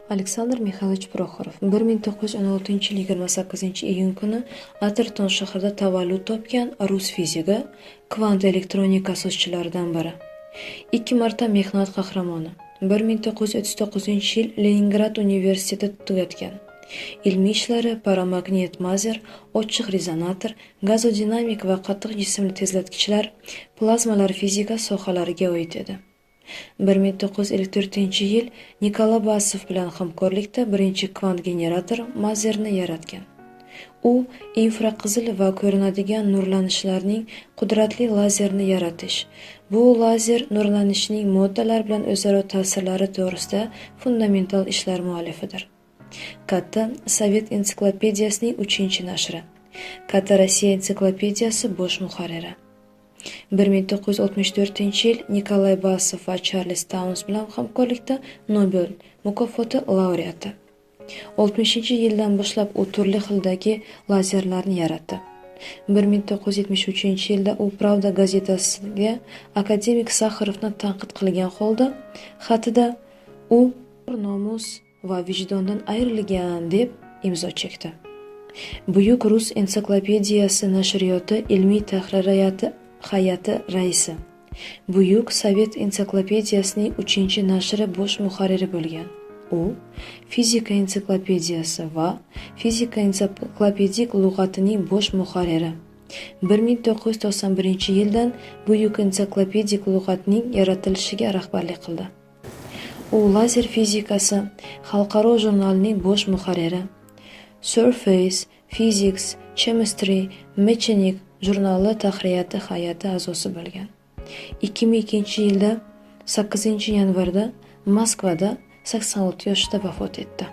Aleksandr Mixaylovich Proxorov 1916-yil 28-iyun kuni Aterton shahrida tavallud topgan rus fizigi, kvant elektronika asoschilaridan biri. 2 marta mehnat qahramoni. 1939-yil Leningrad universiteti tugatgan. Ilmiy ishlari paramagnit mazer, ochiq rezonator, gazodinamik va qattiq jismli tezlatkichlar, plazmalar fizika sohalariga oid edi. 1954-yil Nikolay Basov bilan hamkorlikda birinchi kvant generator mazerni yaratgan. U infraqizil va ko'rinadigan nurlanishlarning qudratli lazerni yaratish, bu lazer nurlanishining moddalar bilan o'zaro ta'sirlari to'g'risida fundamental ishlar muallifidir. Katta Sovet ensiklopediyasining 3-nashri. Katta Rossiya ensiklopediyasi bosh muharriri. 1964-yil Nikolay Basov va Charles Tauns bilan hamkorlikda Nobel mukofoti laureati. 60-yildan boshlab u turli xildagi lazerlarni yaratdi. 1973-yilda u Pravda gazetasiga akademik Saxarovni tanqid qilgan holda xatida u nomus va vijdondan ayrilgan deb imzo chekdi. Buyuk rus ensiklopediyasi nashriyoti ilmiy tahririyati hay'ati raisi. Buyuk Sovet ensiklopediyasining 3-nashri bosh muharriri bo'lgan. U fizika ensiklopediyasi va fizika ensiklopedik lug'atining bosh muharriri. 1991-yildan Buyuk ensiklopedik lug'atning yaratilishiga rahbarlik qildi. U lazer fizikasi xalqaro jurnalining bosh muharriri. Surface Physics, Chemistry, Mechanic jurnali tahririyati hay'ati a'zosi bo'lgan. 2002-yilda 8-yanvarda Moskvada 86 yoshida vafot etdi.